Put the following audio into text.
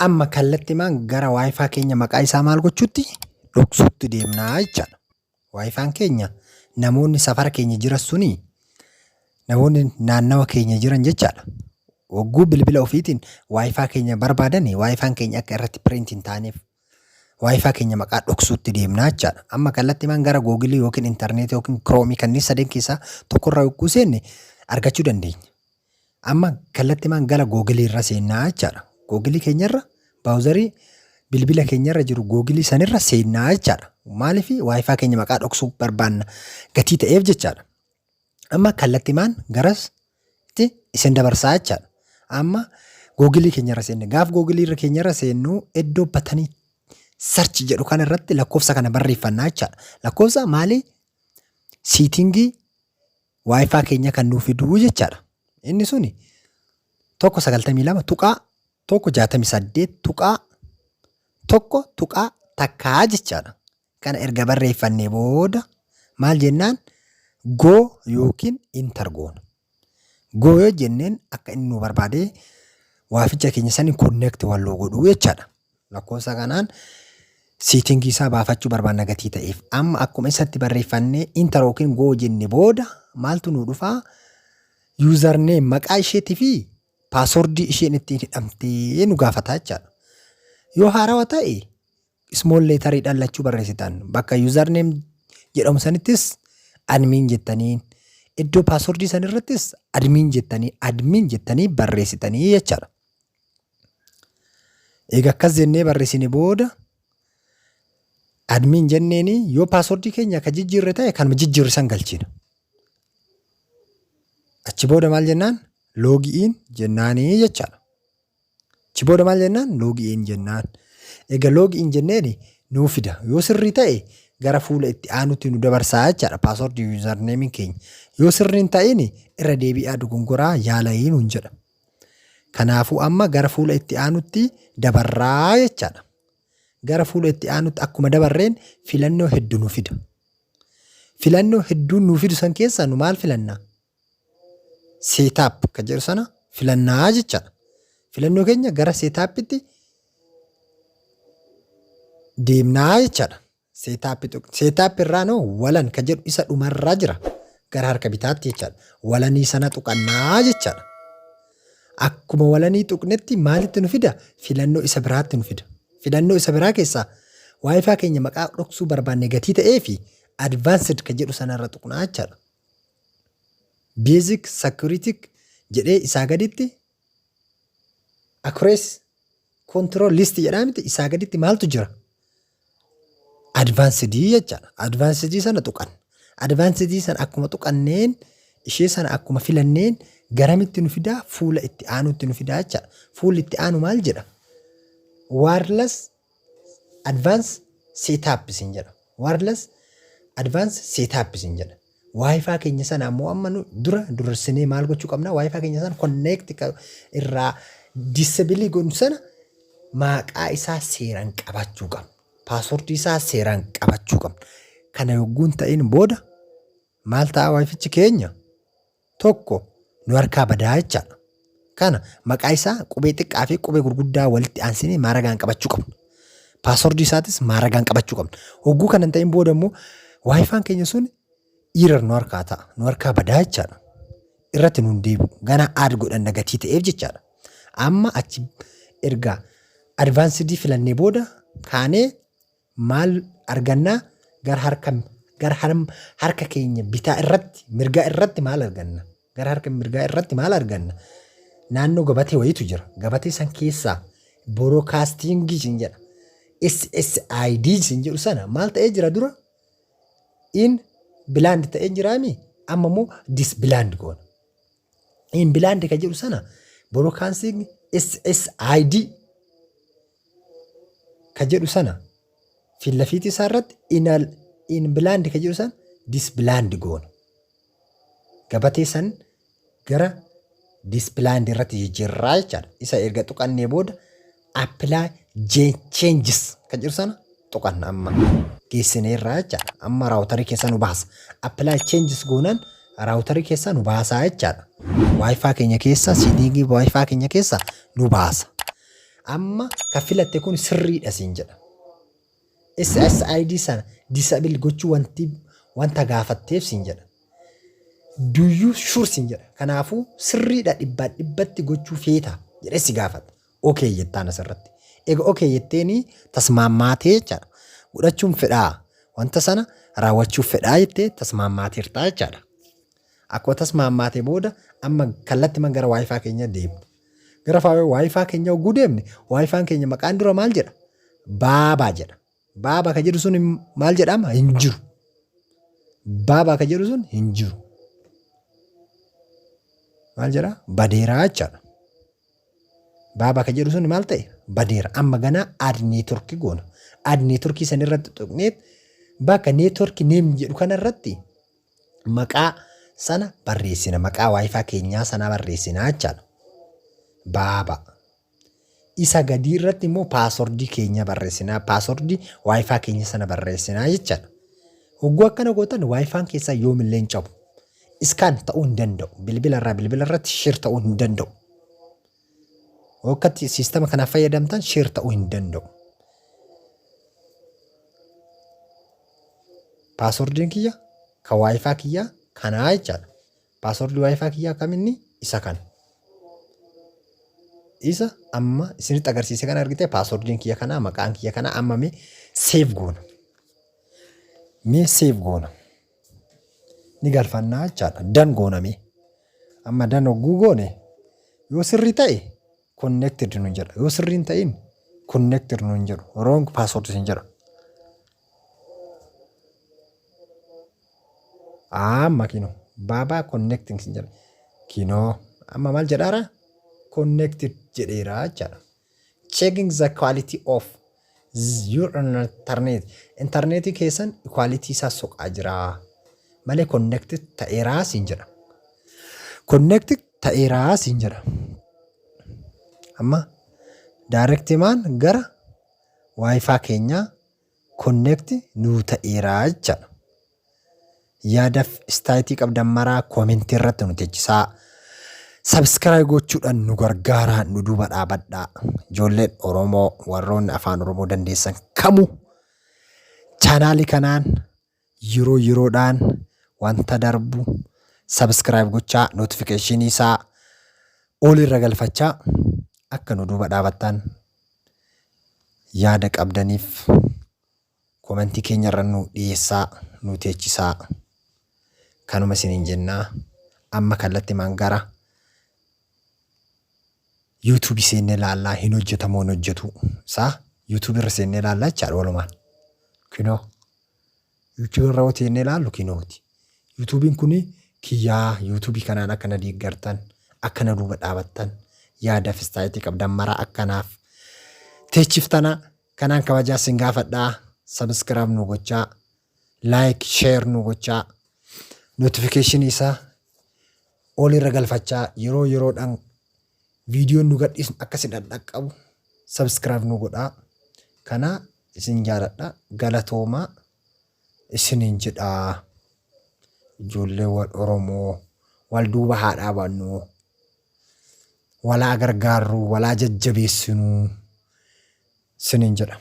Amma kallattimaan gara WiFi keenya maqaa isaa maal gochuutti dhoksuutti deemnaa jechaadha. WiFi'n keenya namoonni safara keenya jiran suni, namoonni naannawa keenya jiran jechaadha. Wagguu bilbila ofiitiin WiFi keenya barbaadan, WiFi'n keenya akka irratti print hin taaneef WiFi keenya maqaa dhoksuutti deemnaa jechaadha. Amma kallattimaan gara Googilii yookiin intarneetii yookiin Kiroomii kanneen sadeen keessaa tokkorraa yogguu seenne argachuu dandeenya. Amma kallattimaan gara Googilii irra seennaa jechaadha. Googilii keenyarra, browserii bilbila keenyarra jiru Googilii sanirra seennaa jechaadha. Maaliif? WiFi keenya maqaa dhoksuu barbaanna gatii ta'eef jechaadha. Amma kallattimaan garasitti isin dabarsaa jechaadha. Amma Googilii keenyarra seenne. Gaaf Googilii irra keenyarra seennu, iddoo buttonii search jedhu kana irratti lakkoofsa kana barreeffannaa jechaadha. Lakkoofsa maali? Settingii WiFi keenya kan nuu fiduu jechaadha. Inni suni 192.168.1.1 jechaadha. Kana erga barreeffannee booda maal jennaan? Go yookiin enter goona. Go yoo jenneen, akka inni nu barbaadee WiFicha keenya sanii connect walloo godhuu jechaadha. Lakkoofsa kanaan settingii isaa baafachuu barbaanna gatii ta'eef, amma akkuma isatti barreeffannee enter yookiin go jenne booda maaltu nu dhufaa? Username, maqaa isheetii fi passwordii isheen ittiin hidhamtee nu gaafata jechaadha. Yoo haarawaa ta'e, small letteriidhaan lachuu barreessitan. Bakka username jedhamu sanittis admin jettanii, iddoo passwordii sanirrattis admin jettanii barreessitanii jechaadha. Egaa akkas jennee barreessine booda, admin jenneeni, yoo passwordii keenya akka jijjiirre ta'e, kanuma jijjiirre san galchina. Achi booda maal jennaan? Login jennaanii jechaadha. Achi booda maal jennaan? Login jennaan. Egaa login jenneeni nuu fida. Yoo sirrii ta'e, gara fuula itti aanutti nu dabarsaa jechaadha passwordii, usernameiin keenya. Yoo sirrii hin ta'in, irra deebi'aa dogongoraa yaala'ii nuun jedha. Kanaafuu amma gara fuula itti aanutti dabarraa jechaadha. Gara fuula itti aanutti akkuma dabarreen filannoo hedduu nu fida. Filannoo hedduun nu fidu san keessaa nu maal filannaa? Setup kan jedhu sana filannaa jechaadha. Filannoo keenya gara setupitti deemnaa jechaadha. Setup irraa noo WLAN kan jedhu isa dhumarraa jira. Gara harka bitaatti jechaadha. WLANii sana tuqannaa jechaadha. Akkuma WLANii tuqnetti maalitti nu fida? Filannoo isa biraatti nu fida. Filannoo isa biraa keessaa WiFi keenya maqaa dhoksuu barbaanne gatii ta'ee fi advanced kan jedhu sanarra tuqnaa jechaadha. Basic security jedhee isaa gaditti access control list jedhaa miti, isaa gaditti maaltu jira? Advanced jechaadha. Advanced sana tuqan. Advanced sana akkuma tuqanneen, ishee sana akkuma filanneen, garamitti nu fidaa? Fuula itti aanutti nu fidaa jechaadha. Fuulli itti aanu maal jedha? Wireless advanced setup isin jedha. Wireless advanced setup isin jedha. WiFi keenya sana ammoo amma nu dura dursinee maal gochuu qabna? WiFi keenya sana connect irraa disable godhu sana maqaa isaa seeraan qabachuu qabna. Passwordii isaa seeraan qabachuu qabna. Kana yogguun ta'in booda maal ta'a? WiFichi keenya tokko nu harkaa badaa jechaadha. Kana maqaa isaa qubee xiqqaa fi qubee gurguddaa walitti aansinee maaragaan qabachuu qabna. Passwordii isaatis maaragaan qabachuu qabna. Hogguu kana hin ta'in booda immoo WiFi'n keenya sun error nu harkaa ta'a. Nu harkaa badaa jechaadha. Irratti nuun deebi'u. Ganaa add godhanna gatii ta'eef jechaadha. Amma achi erga advancedii filannee booda kaanee maal argannaa? Gara harka keenya bitaa irratti, mirgaa irratti maal arganna? Gara harka mirgaa irratti maal arganna? Naannoo gabatee wayiitu jira. Gabatee san keessaa broadcastingii isin jedha. SSID isin jedhu sana maal ta'ee jira dura? Enabled ta'ee jiraami? Amma immoo disabled goona. Enabled kan jedhu sana, broadcasting SSID kan jedhu sana, fillafiitii isaa irratti enabled kan jedhu sana disabled goona. Gabatee san gara disabled irratti jijjiirraa jechaadha. Isa erga tuqannee booda apply changes kan jedhu sana tuqanna. Amma geessineerraa jechaadha. Amma routerii keessa nu baasa. Apply changes goonaan routerii keessa nu baasaa jechaadha. WiFi keenya keessa, settingii WiFi keenya keessa nu baasa. Amma ka filatte kun sirriidha siin jedha. SSID sana disable gochuu wanti wanta gaafatteef siin jedha. Do you sure siin jedha. Kanaafuu sirriidha dhibbaan dhibbatti gochuu feeta jedhee si gaafata. Okay jettaan asirratti. Egaa okay jetteeni tasmaammaatee jechaadha. Godhachuun fedhaa wanta sana raawwachuuf fedhaa jettee tasmaammaateertaa jechaadha. Akkuma tasmaammaatee booda amma kallattiman gara WiFi keenya deemna. Gara WiFi keenya hogguu deemne WiFi'n keenya maqaan dura maal jedha? Baabaa jedha. Baabaa ka jedhu sun maal jedhama? Hin jiru. Baabaa ka jedhu sun hin jiru. Maal jedha? Badeeraa jechaadha. Baabaa ka jedhu sun maal ta'e? Badeera. Amma ganaa add network goona. Add network san irratti tuqneet bakka network name jedhu kana irratti maqaa sana barreessina. Maqaa WiFi keenyaa sana barreessina jechaadha. Baabaa. Isa gadii irratti immoo passwordii keenya barreessinaa. Passwordii WiFi keenya sana barreessinaa jechaadha. Hogguu akkana gootan WiFi'n keessaa yoomillee hin cabu. Scan ta'uu hin danda'u. Bilbila irraa bilbila irratti share ta'uu hin danda'u. Akkatti siistama kanaaf fayyadamtan share ta'uu hin danda'u. Passwordiin kiyya ka WiFi kiyyaa kanaa jechaadha. Passwordii WiFi kiyyaa kaminni isa kana. Isa amma isinitti agarsiise kana argite passwordiin kiyya kanaa maqaan kiyya kanaa amma mee save goona. Mee save goona. Ni galfannaa jechaadha. Done goona mee. Amma done hogguu goone yoo sirrii ta'e connected nun jedha. Yoo sirrii hin ta'in connected nun jedhu. Wrong password sin jedha. Amma kinoo baabaa connecting sin jedha. Kinoo amma maal jedhaara? Connected jedheera jechaadha. Checking the quality of your internet. Internetii keessan quality isaa soqaa jira. Malee connected ta'eeraa siin jedha. Connected ta'eeraa siin jedha. Amma direct maan gara WiFi keenyaa connect nuu ta'eeraa jechaadha. Yaadaaf istaayitii qabdan maraa commentii irratti nu teechisaa. Subscribe gochuudhaan nu gargaaraa nu duuba dhaabadhaa. Ijoolleen Oromoo warroonni afaan Oromoo dandeessan kamuu channelii kanaan yeroo yeroodhaan wanta darbu subscribe gochaa notificationii isaa ol irra galfachaa akka nu duuba dhaabattan yaada qabdaniif commentii keenya irra nu dhiyeessaa nu teechisaa. Kanuma isiniin jennaa amma kallattimaan gara YouTubeii seennee ilaallaa hin hojjetamoo hin hojjetu isaa YouTubeii irra seennee ilaallaa jechaadha walumaan. Kinoo YouTubeii irra yoo seennee ilaallu kinooti. YouTubeiin kuni kiyyaa YouTubeii kanaan akka na deeggartan akka na duuba dhaabattan yaadaaf istaayitii qabdan maraa akkanaaf teechiftana kanaan kabajaa isin gaafadhaa subscribe nu gochaa like share nu gochaa notificationii isaa ol irra galfachaa yeroo yeroodhaan viidiyoon nu gadhiisnu akka isin dhaqqabu subscribe nu godhaa. Kana isin jaaladha galatoomaa isiniin jedhaa ijoolleewwan Oromoo wal duuba haa dhaabannu walaa gargaarru walaa jajjabeessinuu isiniin jedha.